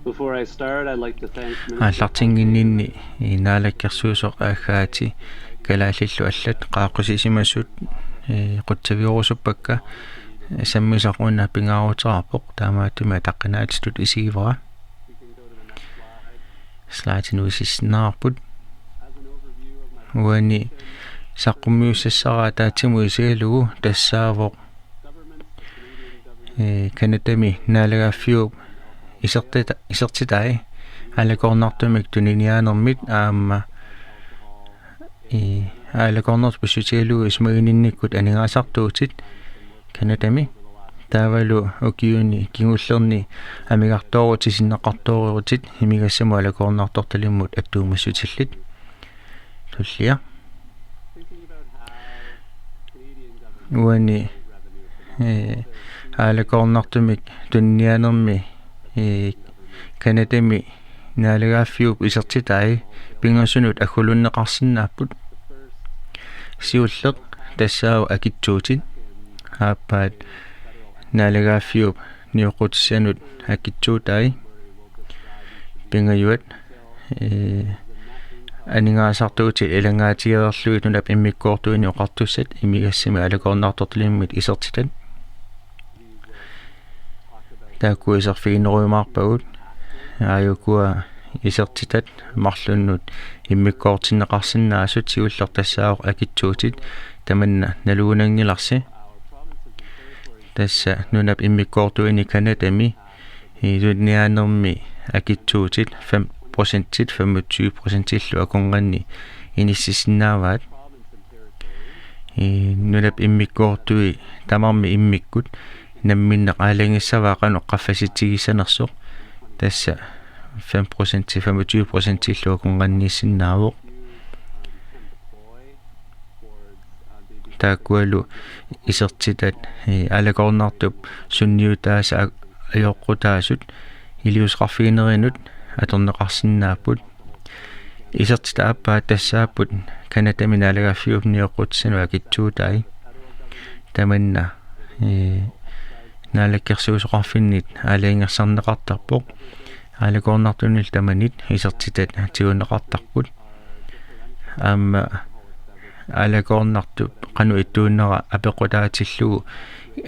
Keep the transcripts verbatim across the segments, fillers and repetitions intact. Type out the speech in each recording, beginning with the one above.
Before I start, I'd like to thank Minister Aallartinnginninni, eh, naalakkersuisoq Aaggaati kalaallillu allat qaaqqusisimasut, eh, qutsaviorusuppakka, eh, sammisaq una pingaaruteqarpoq, taamaattumik ataqqinaatsitut isigivara. Slide-inut isissinneqarput. Uani saqqummiussassaraa ataatsimut isigalugu tassaavoq, eh, Canadami naalagaaffiup isertita-, isertitai aalakoornartumik tuniniaanermit aamma, eh, aalakoornartut pissutigalugu isumaginninnikkut aningaasartuutit Canadami. Taavalu ukiuni kingullerni amigartoorutit sinneqartoorutit imigassamut aalakoornartortalimmut attuumassutillit. Tullia. Uani, eh, aalakoornartumik tuniniaanermi, eh, Canadami naalagaaffiup isertitai pingasunut aggulunneqarsinnaapput. Siulleq tassaavoq akitsuutit. Aappaat naalagaaffiup nioqqutissanut akitsuutai. Pingajuat, eh, aningaasartuutit ilanngaatigereerlugit nunap immikkoortuini oqartussat imigassamik aalakoornartortalimmit isertitat. Taakku iserfiginerujumaarpagut. Aajukua isertitat marlunnut immikkoortinneqarsinnaasut, siulleq tassaavoq akitsuutit, tamanna nalugunanngilarsi. Tassa nunap immikkoortuini Canadami, eh, tuniniaanermi akitsuutit fem procentit femogtyve procentillu akornanni inissisinnaavaat. Eh, nunap immikkoortui tamarmik immikkut namminneq aalajangissavaa qanoq qaffasitsigissanersoq. Tassa fem procent femogtyve procentillu akornanniissinnaavoq. Taakkualu isertitat, eh, aalakoornartup sunniutaasa a-, ajoqutaasut iliuuseqarfiginerinut atorneqarsinnaapput. Isertitat aappaat tassaapput Canadami naalagaaffiup nioqqutissanut akitsuutai. Tamanna, eh, naalakkersuisoqarfinnit aalajangersarneqartarpoq. Aalakoornartunillu tamanit isertitat tiguneqartarput. Aamma aalakoornartup qanoq ittuunnera apeqqutaatillugu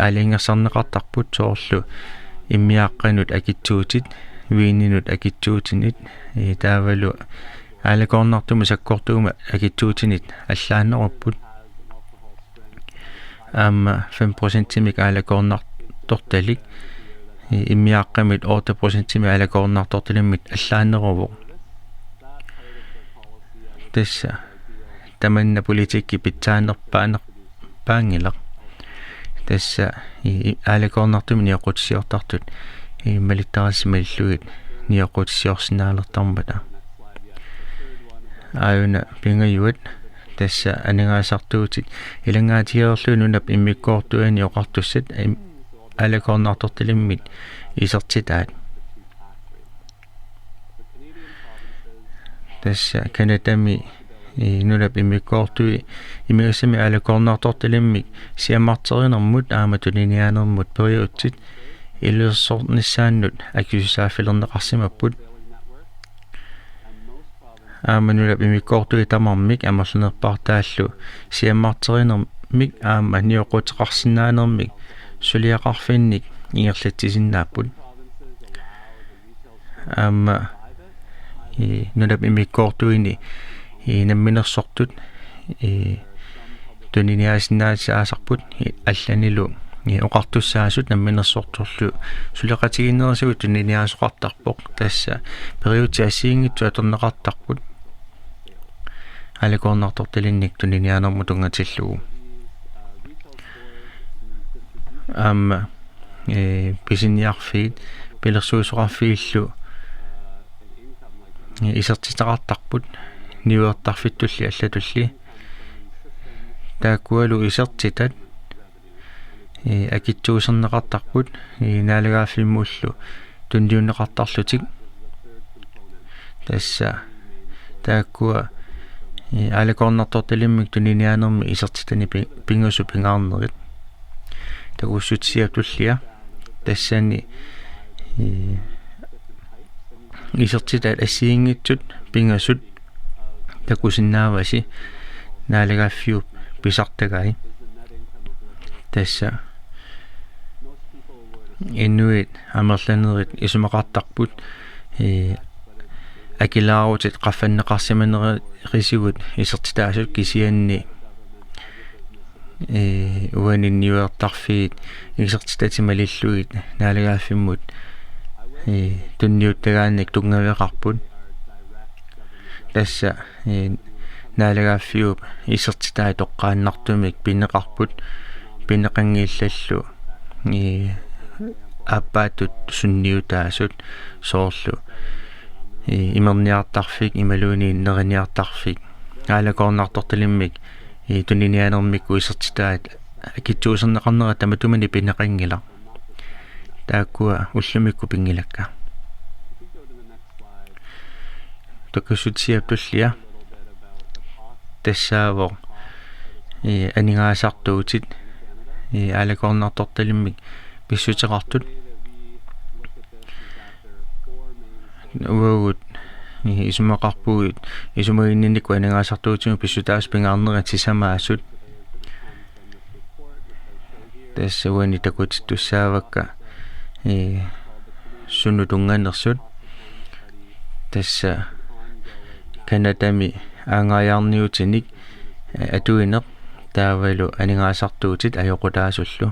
aalajangersarneqartarput, soorlu immiaaqqanut akitsuutit, viininut akitsuutinit, eh, taavalu aalakoornartumut sakkortuumik akitsuutinit allaanerupput. Aamma fem procentimik aalakoornartortalik, eh, immiaaqqamit otte procentimik aalakoornartortalimmit allaaneruvoq. Tassa tamanna politikki pitsaanerpaaner-, paanngilaq. Tassa i-, i-, aalakoornartumik nioqqutissiortartut, i-, malittarisimallugit nioqqutissiorsinnaalertarmata. Aajuna pingajuat, tassa aningaasartuutit ilanngaatigereerlugit nunap immikkoortuini oqartussat im-, aalakoornartortalimmit isertitaat. Tassa Canadami, eh, nunap immikkoortui imigassamik aalakoornartortalimmik siammarterinermut aamma tuniniaanermut periutsit illersornissaannut akisussaaffilerneqarsimapput. Aamma nunap immikkoortui tamarmik amerlanerpaartaallu siammarterinermik aamma nioqquteqarsinnaanermik suliaqarfinnik ingerlatsisinnaapput. Aamma, eh, nunap immikkoortuini, eh, namminersortut, eh, tuniniaasinnaasut aasarput, eh, allanilu, eh, oqartussaasut namminersortullu suleqatigiinnerisigut tuniniaasoqartarpoq, tassa periutsit assigiinngitsut atorneqartarput aalakoornartortalinnik tuniniaanermut tunngatillugu. Aamma, eh, pisiniarfiit pilersuisoqarfiillu, eh, isertitaqartarput niuertarfittulli allatulli. Taakkualu isertitat, eh, akitsuuserneqartarput, eh, naalagaaffimmullu tunniunneqartarlutik. Tassa taakkua, eh, aalakoornartortalimmik tuniniaanermi isertitani pi-, pingasut pingaarnerit. Takussutissat tullia. Tassani, eh, isertitaat assigiinngitsut pingasut takusinnaavasi naalagaaffiup pisartagai. Tassa inuit amerlanerit isumaqartarput, ee, akilaarutit qaffanneqarsimanerisigut isertitaasut, kisianni, ee, uani niuertarfiit isertitatit malillugit naalagaaffimmut, ee, tunniuttagaannik tunngaveqarput. Tassa, ee, naalagaaffiup isertitai toqqaannartumik pineqarput, pineqanngillallu, ee, aappaattut sunniutaasut, soorlu, ee, imerniartarfik imaluunniit neriniartarfik aalakoornartortalimmik, ee, tuniniaanermikkut isertitaat akitsuuserneqarnerat tamatumani pineqanngilaq. Taakkua ullumikkut pinngilakka. Takussutissat tullia. Tassaavoq, ee, aningaasartuutit, ee, aalakoornartortalimmik pissuteqartut. Uagut, ee, isumaqarpugut isumaginninnikkut aningaasartuutinut pissutaasut pingaarnerit sisamaasut. Tassa uani takutittussaavakka, ee, sunut tunnganersut. Tassa Canadami aangaajaarniutinik, ee, atuineq taavalu aningaasartuutit ajoqutaasullu.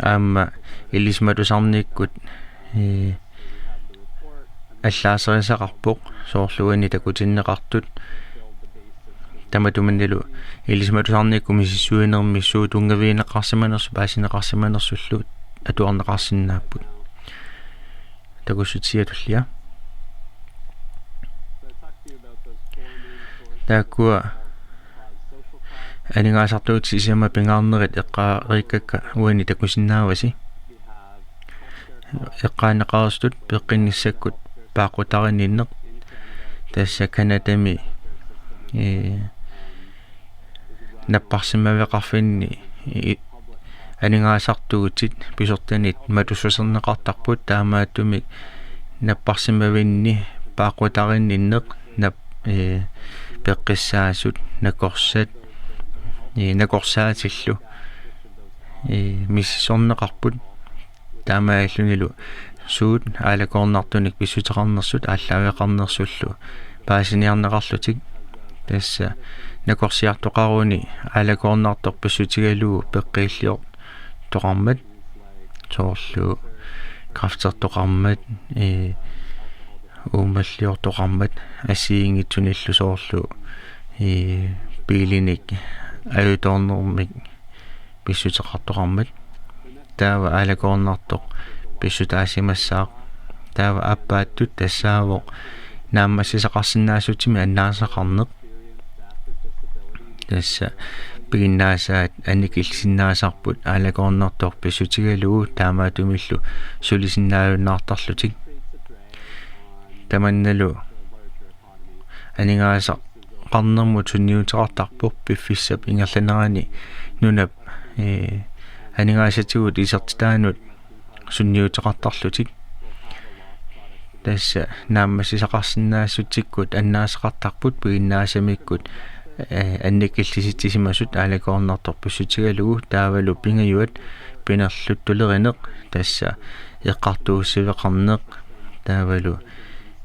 Aamma ilisimatusarnikkut, ee, allaaserisaqarpoq, soorlu uani takutinneqartut. Tamatumanilu ilisimatusarnikkut misissuinermi suut tunngavigineqarsimanersut paasineqarsimanersullu atuarneqarsinnaapput. Takussutissat tullia. Taakkua aningaasartuutit sisamat pingaarnerit eqqaariikkakka uani takusinnaavasi. Eqqaaneqareersutut peqqinnissakkut paaqqutarinninneq, tassa Canadami, ee, napparsimmaveqarfinni, ee, aningaasartuutit pisortanit matussuserneqartarput, taamaattumik napparsimmavinni paaqqutarinninneq, nap-, ee, peqqissaasut, nakorsat, ee, nakorsaatillu, ee, misissorneqarput. Taamaalillunilu suut aalakoornartunik pissuteqarnersut aallaaveqarnersullu paasiniarneqarlutik. Tassa nakorsiartoqaruni aalakoornartoq pissutigalugu peqqiilliortoqarmat, soorlu kræftertoqarmat, ee, uumalliortoqarmat, assigiinngitsunillu soorlu, ee, biilinik ajutoornermik pissuteqartoqarmat. Taava aalakoornartoq pissutaasimassaaq. Taava aappaattut tassaavoq naammassisaqarsinnaassutsimi annaasaqarneq. Tassa piginnaasaat annikillisinnaasarput aalakoornartoq pissutigalugu, taamaattumillu sulisinnaajunnaartarlutik. Tamannalu aningaasaqarnermut sunniuteqartarpoq piffissap ingerlanerani nunap, ee, aningaasatigut isertitaanut sunniuteqartarlutik. Tassa naammassisaqarsinnaassutsikkut annaasaqartarput piginnaasamikkut, ee, annikillisitsissimasut aalakoornartoq pissutigalugu, taavalu pingajuat pinerluttulerineq, tassa eqqartuussiveqarneq, taavalu,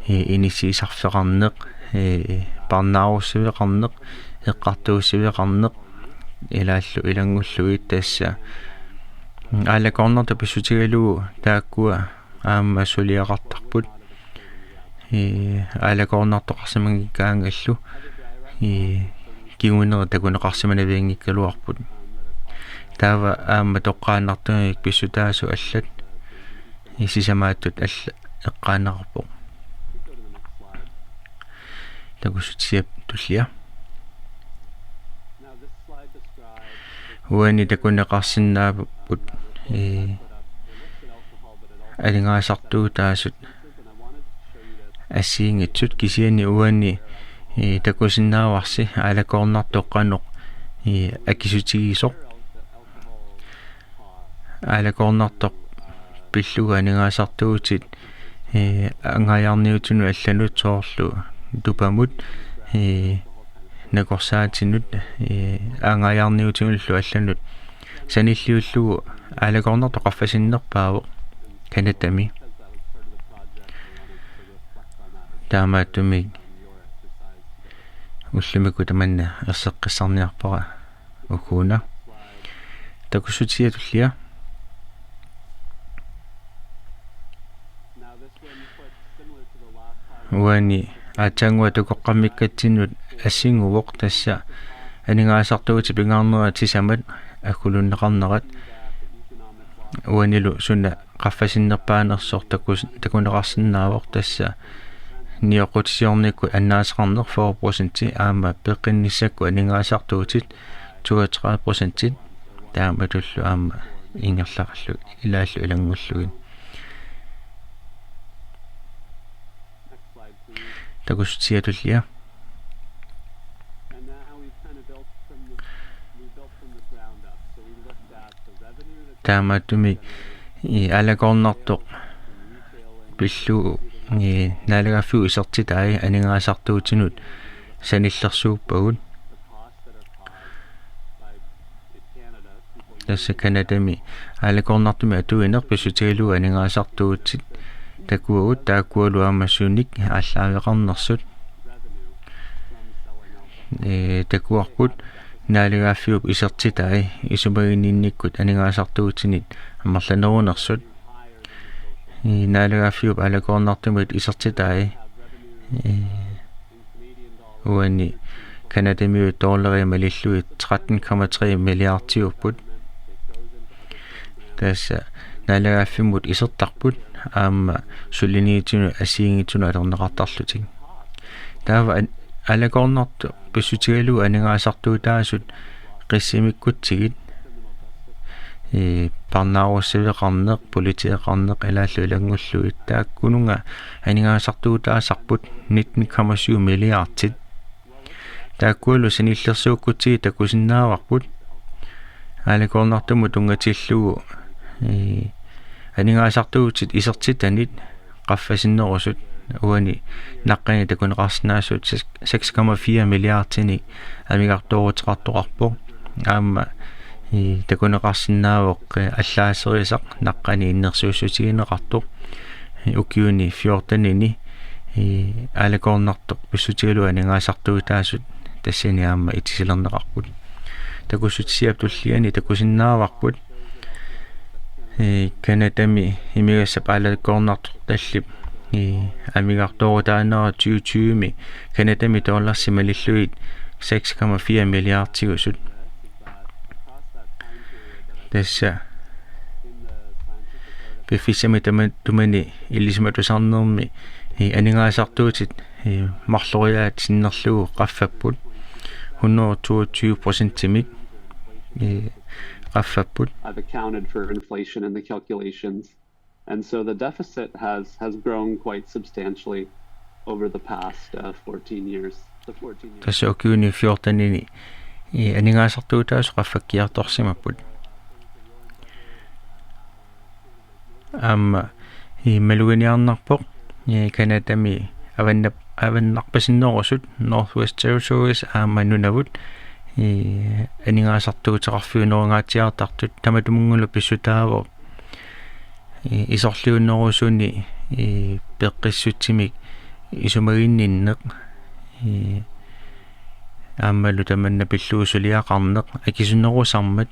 ee, inissiisarfeqarneq, ee, parnaarussiveqarneq, eqqartuussiveqarneq, ilaallu ilanngullugit. Tassa aalakoornartoq pissutigalugu taakkua aamma suliaqartarput, ee, aalakoornartoqarsimanngikkaangallu, ee, kingunerit takuneqarsimanavianngikkaluarput. Taava aamma toqqaannartumik pissutaasut allat, ee, sisamaattut allat eqqaaneqarpoq. Takussutissat tullia. Uani takuneqarsinnaapput, ee, aningaasartuutaasut assigiinngitsut, kisianni uani, ee, takusinnaavarsi aalakoornartoq qanoq, ee, akisutigisoq. Aalakoornartoq pillugu aningaasartuutit, Ee, aanngajaarniutinut allanut soorlu Tupamut, ee, nakorsaatinut, ee, aanngajaarniutinullu allanut sanilliullugu aalakoornartoq qaffasinnerpaavoq Canadami. Taamaattumik ullumikkut tamanna erseqqissarniarpara ukuna. Takussutisiaq tullia. Uani aatsaannguaq takoqqamikkatsinnut assinguvoq, tassa aningaasartuutit pingaarnerat sisamat agguluunneqarnerat. Uanilu suna qaffasinnerpaanersoq takus-, takuneqarsinnaavoq, tassa nioqqutisiornikkut annaasaqarneq fyrre procenti aamma peqqinnissakkut aningaasartuutit toogtredive procenti, taamatullu aamma ingerlaqallu ilaallu ilanngullugit. Takussutisiaq tullia. Taamaattumik, ee, aalakoornartoq pillugu, ee, naalagaaffiup isertitai aningaasartuutinut sanillersuuppagut. Tassa Canadami aalakoornartumik atuineq pissutigalugu aningaasartuutit takuagut, taakkualu aamma sunik aallaaveqarnersut. Ee, takuarput naalagaaffiup isertitai isumaginninnikkut aningaasartuutinit amerlanerunersut. Ee, naalagaaffiup aalakoornartumit isertitai, ee, uani Canadamiut dollarit malillugit tretten komma tre milliardiupput. Tassa naalagaaffimmut isertarput aamma suliniutinut assigiinngitsunut atorneqartarlutik. Taava an-, aalakoornartoq pissutigalugu aningaasartuutaasut qissimikkutsigit, ee, parnaarussaveqarneq, politeeqarneq ilaallu ilanngullugit, taakkununnga aningaasartuutaasarput nitten komma syv milliardit. Taakkualu sanillersuukkutsigit takusinnaavarput aalakoornartumut tunngatillugu, ee, aningaasartuutit isertitanit qaffasinnerusut. Uani naqqani takuneqarsinnaasut seks komma fire milliardinik amigartooruteqartoqarpoq. Aamma, ee, takuneqarsinnaavoq, ee, allaaserisaq naqqani innersuussutigineqartoq. Ee, ukiuni fjortenini, ee, aalakoornartoq pissutigalugu aningaasartuutaasut tassani aamma itisilerneqarput. Takussutisiap tulliani takusinnaavarput, ee, Canadami imigassap aalakoornartortallip, ee, amigartoorutaanera tyve tyvemi Canadami dollarsit malillugit seks komma fire milliardiusut. Tassa piffissami tama-, tumani ilisimatusarnermi, ee, aningaasartuutit, ee, marloriaat sinnerlugu qaffapput hundrede toogtyve procentimik, ee, qaffapput. I've accounted for inflation in the calculations. And so the deficit has, has grown quite substantially over the past, uh, fourteen years. The fourteen years. Tassa ukiuni fjortenini, ee, aningaasartuutaasut qaffakkiartorsimapput. Aamma, ee, maluginiarnarpoq, ee, Canadami avannap-, avannarpasinnerusut Northwest Territories aamma Nunavut, ee, aningaasartuuteqarfiunerungaatsiartartut, tamatumunngalu pissutaavoq, ee, isorliunerusuni, ee, peqqissutsimik isumaginninneq, ee, aammalu tamanna pillugu suliaqarneq akisunerusarmat,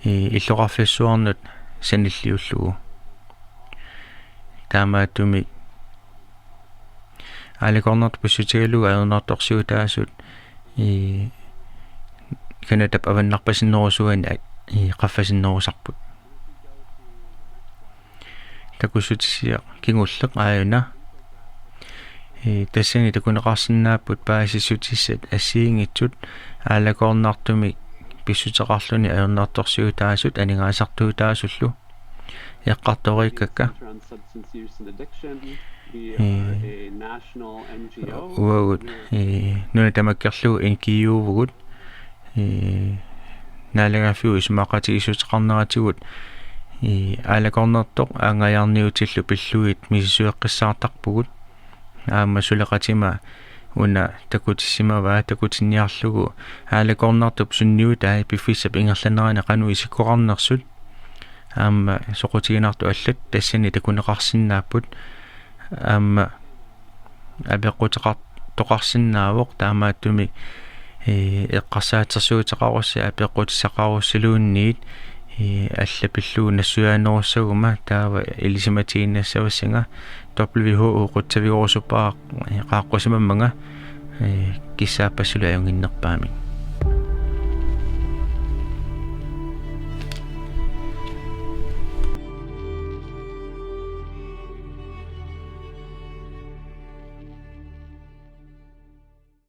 ee, illoqarfissuarnut sanilliullugu. Taamaattumik aalakoornartoq pissutigalugu ajornartorsiutaasut, ee, Canadap avannarpasinnerusuani, ee, qaffasinnerusarput. Takussutisiaq kingulleq aajuna. Ee, tassani takuneqarsinnaapput paasissutissat assigiinngitsut aalakoornartumik pissuteqarluni ajornartorsiutaasut aningaasartuutaasullu eqqartoriikkakka. Ee, uagut, ee, nuna tamakkerlugu N G O-vugut, ee, naalagaaffiup isumaqatigiissuteqarneratigut, Ee, aalakoornartoq aanngajaarniutillu pillugit misissueqqissaartarpugut. Aamma suleqatima una takutissimavaa, takutinniarlugu aalakoornartup sunniutai piffissap ingerlanerani qanoq isikkoqarnersut. Aamma soqutiginartut allat tassani takuneqarsinnaapput. Aamma apeqquteqartoqarsinnaavoq, taamaattumik, ee, eqqarsaatersuuteqarussi apeqqutissaqarussilluunniit, ee, alla pillugu nassuiaanerussaguma, taava ilisimatiinnassavassinga. W H O qutsavigerusuppara, ee, qaaqqusimammanga, ee, kissaappassuillu ajunnginnerpaamik.